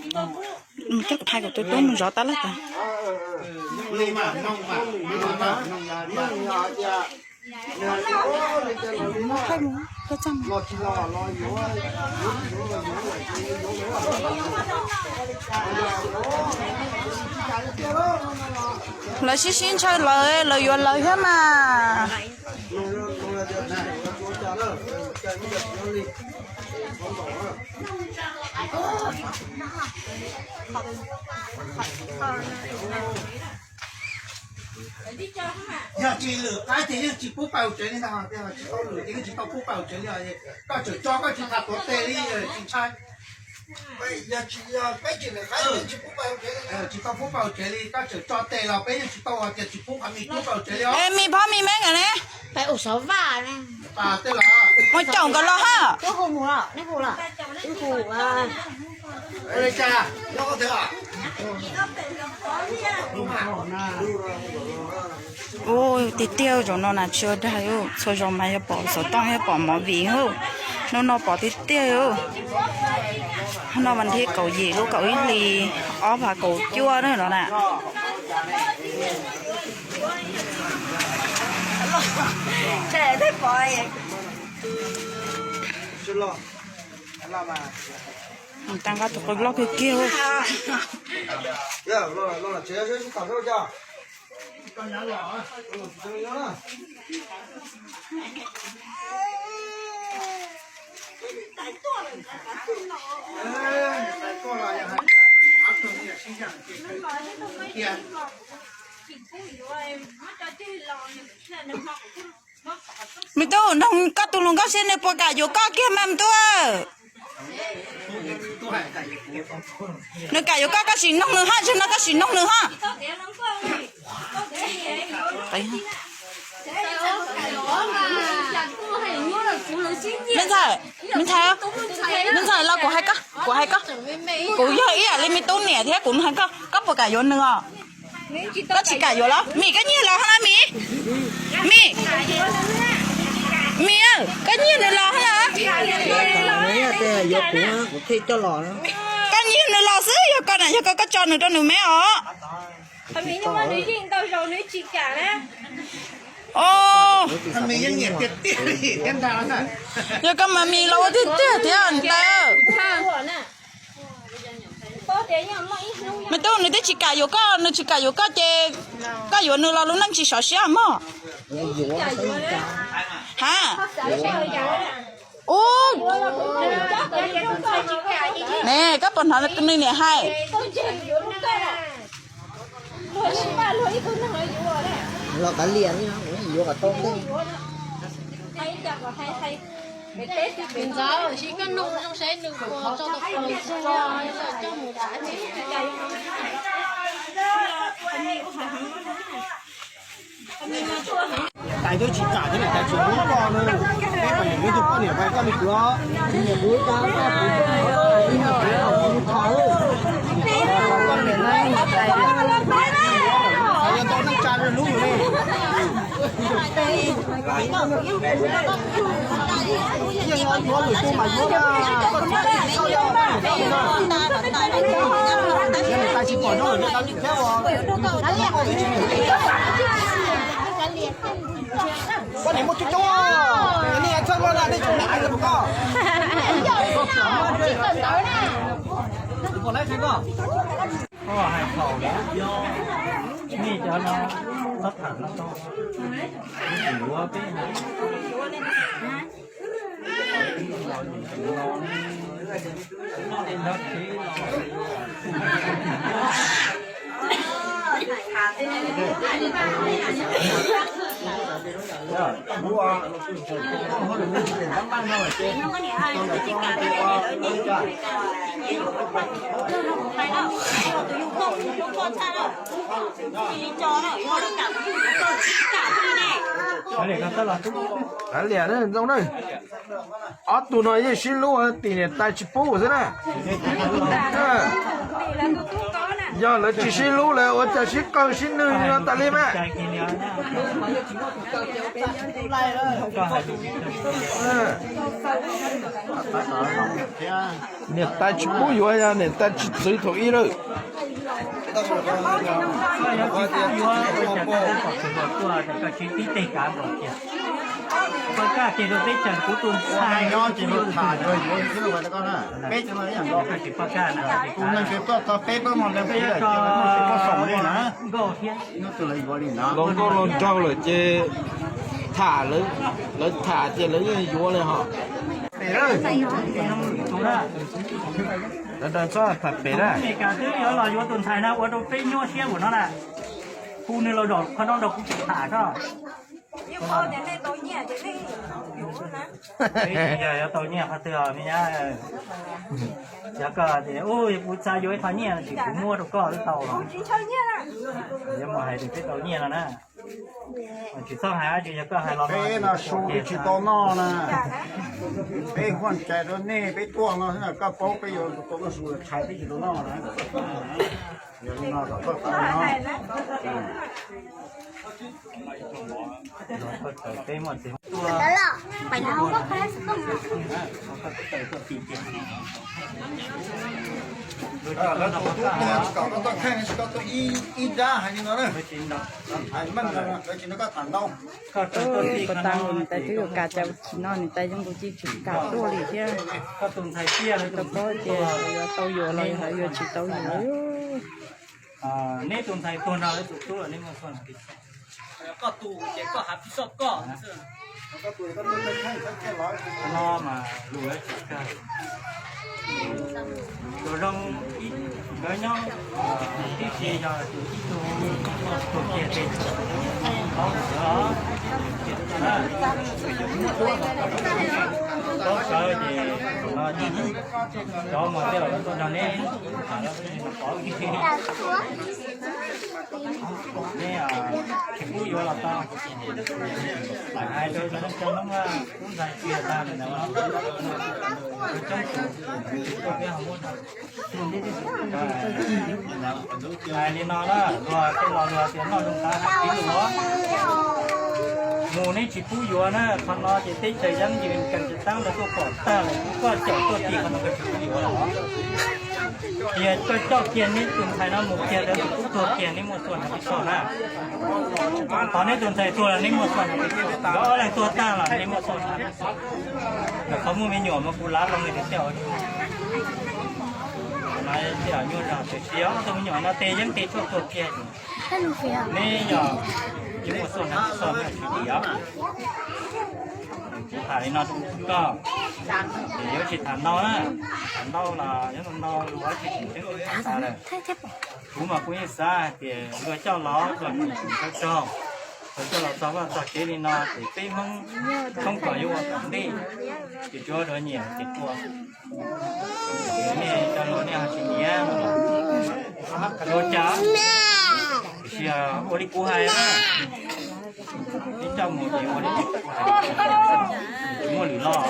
Coj kuv phais kuv tus tub mus zov tab laj tas. Lawv sib sib ntshaw lawv, lawv yuav lawv thiab mas. Yog tsis lwm qaib ces yeej tsis pub pais hauv tsev li ntag, tsis tau lwm ces yeej tsis tau pub pais hauv tsev li. Koj tseem tso koj tsis tham tuav tes li tsis ntshai. Tsis tau pub pais hauv tsev li, koj tseem tso tes los peb yeej tsis tau hais tias tsis pub qhov mis pub pais hauv tsev li os. Mis phob mis me nkawd ne. Mus caum nkawd los ha. Ua tiag tiag zaum no na tsis ua dag, txhua zaus mas yog pom xov tooj yog pom movie, hnub no pom tiag tiag. Hnub no vas thib kaum yim lub kaum ib hlis ob phav kaum cuaj no na. Mus tag nqa tus qws loj kiag kiag. Me tub, nug koj tus hluas nkauj seb nws puas kam yuav koj kiag mas me tub. Nws kam yuav koj, koj sim noog nws hab, zaum no koj sim noog nws hab. Me ntxhais, me ntxhais, me ntxhais los kuv hais koj, kuv hais koj, kuv yog ib yam li me tub niam thiab kuv hais koj, koj puas kam yuav nws os? Koj tsis kam yuav los? Mim, koj nyiag los hab na Mim? Mim, koj nyiag nws los hab na? Koj nyiag nws los xwb, yog koj na, yog koj, koj tso nws rau nws me os. Yog koj mas Mim los ua tiag tiag thiab ntawd. Me tub, nws twb tsis kam yuav koj, nws tsis kam yuav koj ces koj yuav nws los lub neej tsis sov siab mog. Ha, ub, ne koj puas hnov nws niam hais? Los kav liam li no, yuav kom tau ntej. Ntxawm, sim koj nug zoo saib nws puas tso tau plaws tso, coj mus kav. Tais twb tsis kam thiab, tais tsis hlub koj na. Peb pais yuav tus poj niam pais koj li kuv os. Koj niam na, yog tau neej tsa hlub yus li. Yeej yuav lwm tus mas yuav, koj tsis tau, koj tsis pom zoo lawm, tau li thiab os. Koj niam muaj coob coob, nej txhawj luaj na, nej tsis nyiam li koj. Koj hais thaum nej cov no txhob tham no, yuav peb hais. Kav liam zoo na. Ob tug no yeej sib hlub, tim niam tais tsis pub xwb na. Yog lawv tsis sib hlub lawv ua cas sib qawg sib nwg li no tas li mas. Niam tais tsis pub yuav, yog niam tais tsis txwv thaum ub lawm. Los nkauj los nraug lawm ces tham, lawv tham ces lawv yeej yuav li hos. Lawv txhob tham pem na. Twb yuav los yuav tus ntxhais no ua rau peb nyuaj siab ua no na. Hu nws los zaum qhov no nrog kuv tham koj. Yog yuav tau nyiaj qhov twg os me nyab? Yog koj tias kuv xav yuav ib qho nyiaj no ces kuv muab rau koj wb tau los. Yuav mus hais tias peb tau nyiaj no na. Tsis txhob hais dab tsi, yog koj hais los no su tsis tau noj na. Peb huaj cai rau nej, peb tuaj no xwb na, koj paub peb yuav tau noj su los tshais peb tsis tau noj na. Yog li no kom koj tau no. Lawv tus tub tuag tsis kom koj tuaj kheej, tsis kom tuaj ib nrab hais li no na. Hais meej no lawv tsis nrog koj tham ntau. Puas tas nkaus niam tais twb yuav kam cas tsis noj, niam tais yeej nkaus cia tsis kam tuaj li thiab. Tau paub tias yuav tau yuav los yuav tsis tau yuav. Neb tus ntxhais tuag no lawv tus tub los neb muaj xua hnav pis xoj? Koj tus ces koj hnav pis xoj koj xwb. No mas lus lawv tsis kawg. Tus zoo nkawd nyob tib si yog tus ib tug tuag kiag ces tau sawv ces no cov mus tej los tuaj nrog neb tham los pov neb tsis pub yuav los tau. Hais rau cov neej tsa Hmoob, tub ntxhais tiag tag li ntawd, coob tus tuaj peb ho muab. Hais li no na, luag tej laus luag tias noj zoo tav hais txiv lus. Mus neb tsis pub yuav na, qhov no ces teb chaws yeeb yws kees tsis taab lawv tuaj pom tag lawm, koj caum tuaj tim qhov no koj tsis pub yuav lawm. Tias koj coj kiag neb tus ntxhais no mus kiag rau tus tub tuag kiag neb muaj xua hnav pis xoj na. Qhov neb tus ntxhais tuag los neb muaj xua hnav pis xoj, nkawd ob leeg tuag tag los neb muaj xua hnav pis xoj. Lawv qhov muaj me nyuam mas kuv lav loo li tiag tiag. Nyuaj zog tiam sis ob tug me nyuam no tes yeeb tes tshuaj tuag kiag. Neb yog yeej muaj xua hnav pis xoj na tsis dim os. Kuv tham li no rau koj, ces yuav tsis tham ntau na, tham ntau los yuav ntau lus tsis tseeb tsis tau tas lawm. Kuv mas kuv yeej xav hais tias luag coj los luag tsis tau raug, luag coj los txog vaj txog tsev li no ces peb Hmoob thoob plaws yuav ua tom ntej, ces tsuav rau nyiam ces tua. Nej cov hluas nej ho tsis nyiam, ua cas? Tiam sis ua li kuv hais na, ib coj mus ces ua li kuv hais, tsis muaj lwm los.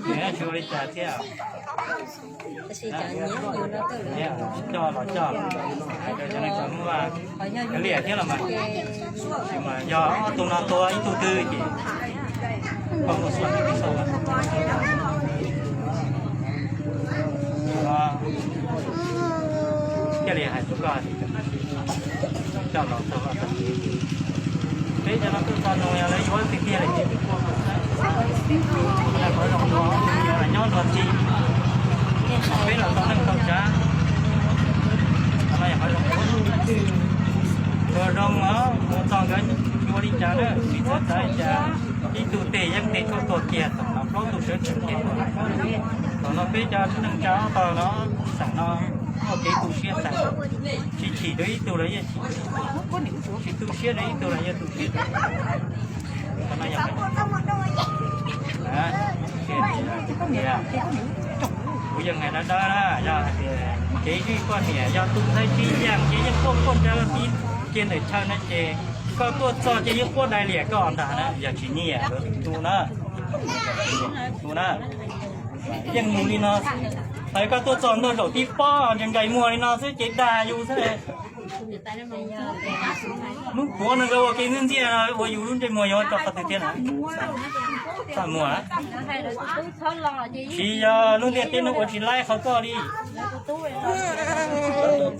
Ces tsis ua li cas thiab. Coj los coj, hais rau cov neeg txawv muaj liam thiab los mas, tsis mas yog ob tug no tua ib tug twg ces koj muaj xua pis xoj. Thiaj li hais rau koj, coj los txog vaj txog tsev. Peb cov no tuaj txog nug yog lawv yuav tiag tiag lawm ces peb ua kom saib, qhov zoo ua, yog nyob nrog txiv, peb los tau neej tau tsav, qhov no yog qhov zoo ua. Luag zoo os, mus txog nkawd tsis ua li cas na, tsis txawv txav li cas, ib tug tes yeeb tes tshuaj tuag kiag, thaum no plaub tug sawv tsees kiag. Thaum no peb cov neej tsa ob tog no, xeem no muaj kev tu siab tag, tsis chim rau ib tug los yeej chim, tsis tu siab rau ib tug los yeej tu siab. Qhov no yog kuv yeej hais dawb dawb na, yog hais tias kev zij poj niam yog tus ntxhais tsis yeem ces yeej quaj quaj ntshav los tib kiag ntawm chaw no ces koj tuaj txog ces yeej quaj dai liam koj ntag na, yog tsis nyiam tu na, tu na. Yeej mus li no, hais koj tuaj txog ntua zaum tib pob ntsais ntsais muag li no xwb ces dag yus xwb. Hnub puav no nkawd ua kev ntxiaj ntxiaj ua yus lub ntsej muag yuav rau qhov twg thiab na? Txaj muag. Tsis yog lub ntiaj teb no ua tsis laib qhov koj li.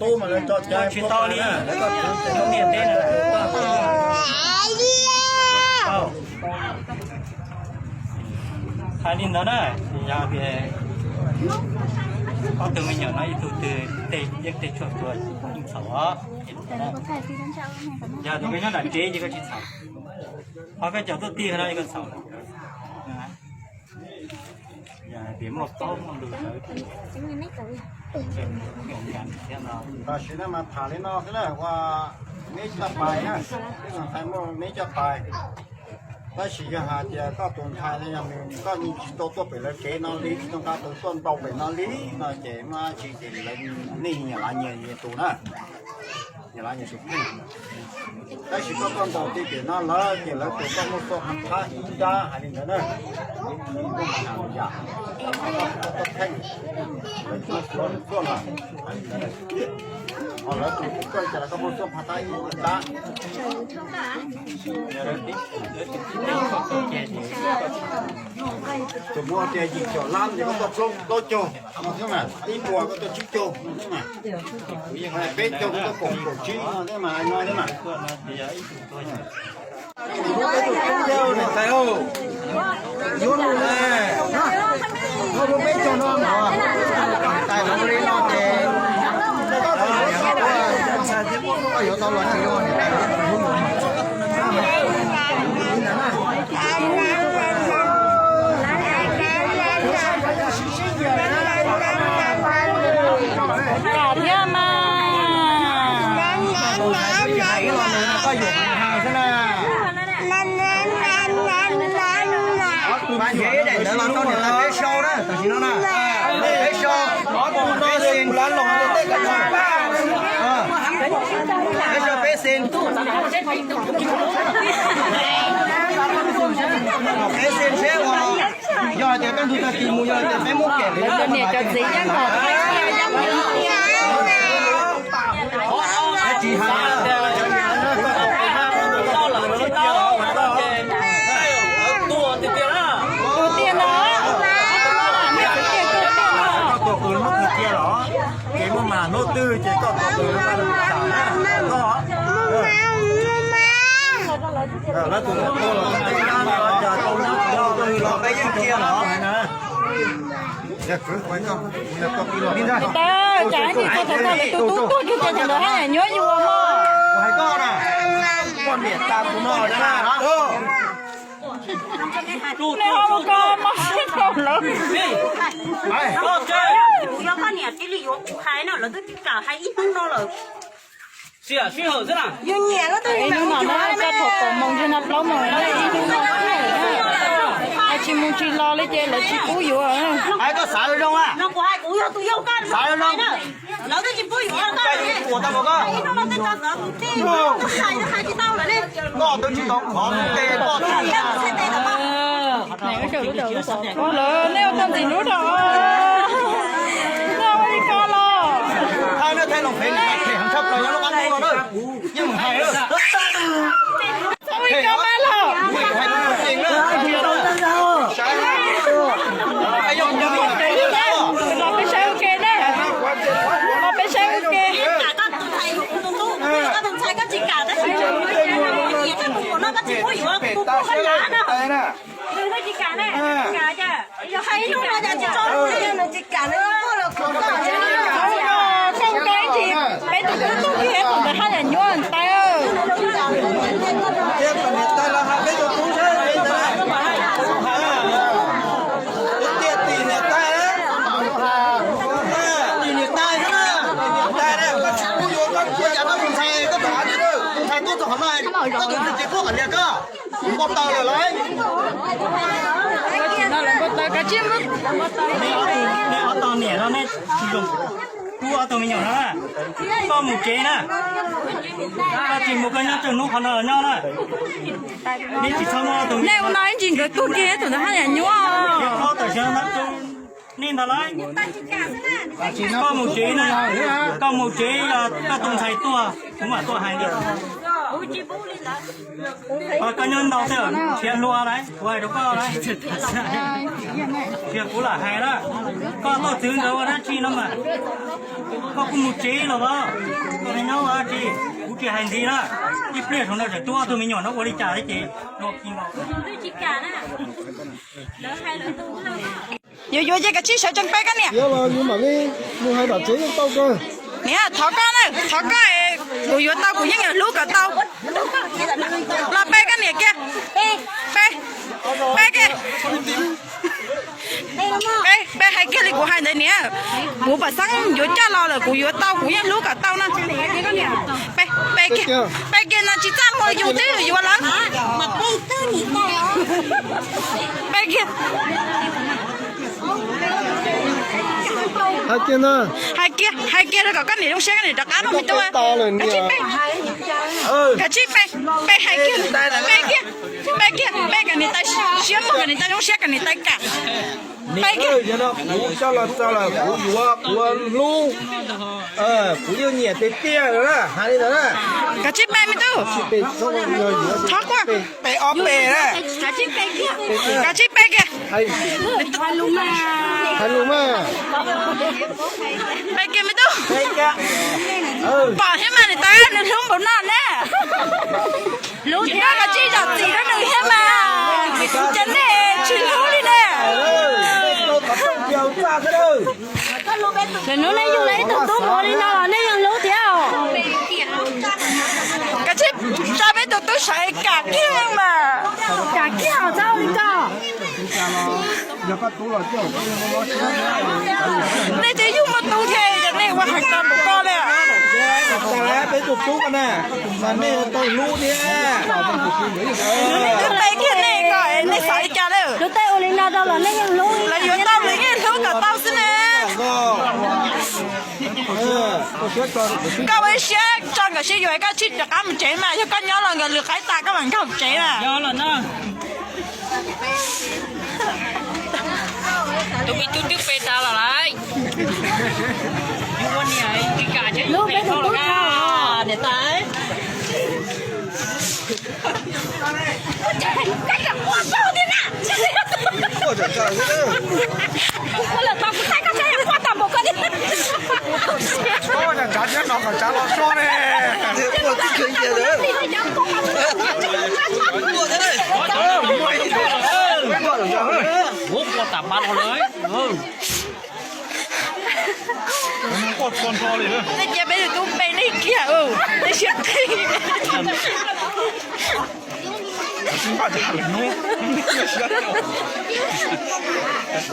Ua tsis tau li lub ntiaj teb no. Hais li ntawd na, yog tias ob tug me nyuam no ib tug twg tej yeeb tej tshuaj tuag yeej txhaum os. Yog tus koj nyob nram tsev ces koj tsis txhaum, ho koj cov tuaj tig no koj txhaum. Yog hais tias muaj plaub muaj ntug ntawd, tam sim no mas tham li no xwb na, ua neb coj pais na, neb coj pais. Tab sis yog hais tias koj tus ntxhais no yog nws, koj yeej tsis tau tuaj pem lawv tsev no li, tsis tau nqa tus tuaj ntaus pem no li no ces muaj dab tsi ces lawv, nej nyias lav nyias tus na, nyias lav nyias tus pheej. Tab sis koj tuaj ntaus tim pem no lawm ces lawv tus koj muaj txoj hmoo thab ib nrab hais li ntawd na. Koj pheej, lawv tuaj, lawv tuaj lawm. Ho lawv tus koj cas los koj muaj txoj hmoo thab ib nrab. Tus muaj tias yim caum lab ces koj tuaj plaub caug, ib puas koj tuaj tsib caug, peb caug koj tuaj kaum, kaum tsib no thiab mas, no thiab mas. Niam tais, peb caug no mas, niam tais, koj yuav tau los tsis los niam tais. Kam thiab mas. Koj yuav hais xwb na. Mas nrhiav ib daim ntawd los rau niam tais peb sau na, tam sim no na. Peb sau, peb xees. Peb sau peb xees. Peb xees seb uas yog hais tias kaj ntug tag kis mus yog hais tias peb muab kem li niam cov txiv yeej kom tsis hais. Tus tiag no, koj tuaj qw hnub twg tiag los? Ces muaj mas hnub twg ces koj tuaj qw no, koj, lawv tus tuaj los, los peb yeej tiag los na. Niam tais, cas ib ntsis tau thaum koj lawv tus tub tuag kiag ces lawv haj yam nyuaj yus mog. Hais koj na, koj niam tas tus no na. Neb ho mus ko mos sib rau lawm. Kuv yog koj niam tij li yuav kuv hais no lawv twb tsis kam hais ib hnub no lawm. Ib hnub no na, txog thaum kaum moos ntawm no plaub moos na, ib hnub no hais tsis mus tsis los li ces lawv tsis pub yuav. Hais koj xav zoo a, xav zoo. Koj twb tsis tau qhov tes koj. Ua lawm, nej ua tau ntxim hlub rau. Nej ua li ko los. Thaij, thaij loo pem niam tais phem heev tshaj plaws nyob lub qab ntuj no na. Yeej mus hais lawm. Ua li ko mas los. Los peb saib ua ke na. Los peb saib ua ke. Koj ib tsis, peb tus tub tuag kiag thaum ntawd haj yam nyuaj tais. Tus ntxhais tuaj txog qhov no, koj tus ntxhais ces tuaj qhov lias koj. Npau taws lawm lauj. Neb ob tog niam no neb tsis zoo, kuv ob tug me nyuam no na, koj mus tsev na, koj tsis mus koj nyob tsawg hnub qhov no los nyob na. Neb tsis txhob muab ob tug me nyuam no ib ntsis nkawd tuag kiag thaum ntawd haj yam nyuaj. Tawm xyov no Ni ntawd lawm. Koj mus tsev na, koj mus tsev, koj tus ntxhais tuaj kuv mam tuaj hais li. Koj nyob ntau xwb, nrhiav hlua lawm, kuv hais rau koj lawm. Tsis yog kuv lam hais na, koj tuaj txwv ntawd ua dab tsi no mas. Koj kuj mus tsev los as, koj nyob ua dab tsi, kuv tsis hais ntxiv na. Ib pliag saum no tseem tuaj ob tug me nyuam no ua li cas thiab ces no. Yuav yuav ces kav tsij sawv tsees pe koj niam. Niam, thov koj na, thov koj, kuv yuav tau kuv yeej yuav hlub kom tau. Los pe koj niam kiag. Pe, pe kiag. Pe, pe hais kiag li kuv hais ntawd niam. Kuv pam xeeb yuav coj los lawm kuv yuav tau kuv yeej hlub kom tau no. Pe, pe kiag, pe kiag no tsis txaj muag yus twb yuav lawm. Pe kiag. Hais kiag, hais kiag rau kom koj niam zoo siab koj niam rov qab rau me tub. Kav tsij pe, kav tsij pe, pe hais kiag, pe kiag, pe kiag, pe kom niam tais siab mog, kom niam tais zoo siab, kom niam tais kam. Pe kiag. Kuv coj los txog lawm kuv yuav, kuv hlub, kuv yeej nyiam tiag tiag na, hais li ntawd na. Kav tsij pe me tub. Thov kuj pe ob pe na. Kav tsij pe kiag. Hais lus mas. Pe kiag me tub. Pom thiab mas niam tais, nws hlub npaum no na. Hlub thiab, koj tsis zam txim rau nws thiab mas. Ces nej tsis hlub li ne. Lwm hnub nej yug los ib tug tub npaum li no los nej yeej hlub thiab. Kav tsij tsa peb tus tub sawv kam kiag mas. Kam kiag txhob ua li ko. Nej twb yug muaj tub thiab, nej ua heev tau npaum ko li. Peb tus tub ko na, mas nej tau hlub thiab. Pe kiag nej ko, nej xav li cas lawm? Lawv yuav tau lawv yeej hlub kom tau xwb ne. Koj ua ib siab tso nkawd sib yuav, koj tsis rov qab mus tsev mas, yog koj nyob los nkawd lwm qaib tas koj mam nkag tsev na. Tus me tub twb pe tas los lawm. Niam tais. Koj lawm tau kuv thaij koj saib quaj tag npaum koj thiab. Tsav thiab no kom tsav los so ne. Quaj tam ma no lawm. Quaj txog nrho li. Nej cia peb tus tub pe nej kiag, nej siab qis. Tsis npaj tsis hais lawm hnub.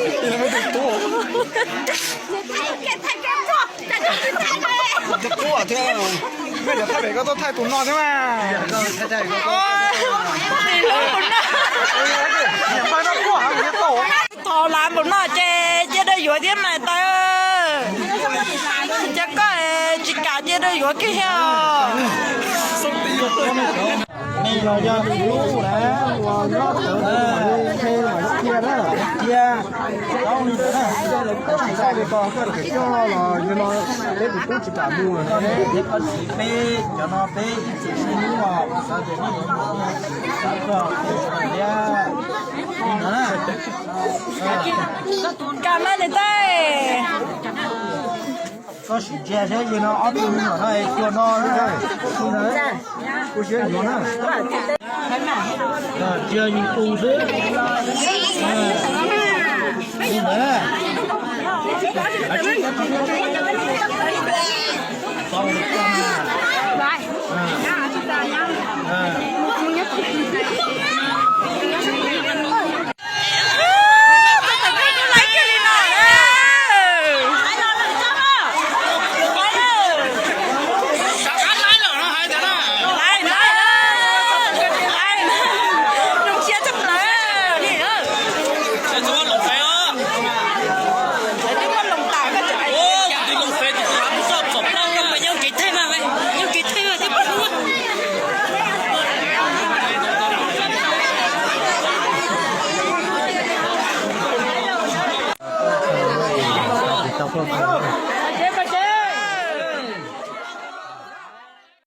Ib leeg ib tug tub. Tub thiab, mej cov thaij pem koj tuaj thaij tus no thiab mas. Tus no. Thaum lav npaum no ces cia dawb yuav thiab mas tau. Cov koj tsis kam cia dawb yuav kiag thiab. Nws los yog nws lub na, uas nyob tawm nws qhe los cia na, cia. Tau li ntawd na, tsis txawj li ko koj tseem coj los yog no, peb tus tub tsis kam mus lawm no ne. Peb cov no peb ib txwm sib hlub os, xav tias nej yuav mus xav koj thiab. Li ntawd na. Kam mas niam tais. Koj sim ntsia saib, yog no ob tug me nyuam no es cuag no, kuv siab yuav na. Tsis yog yus tus xwb. Li ntawd na.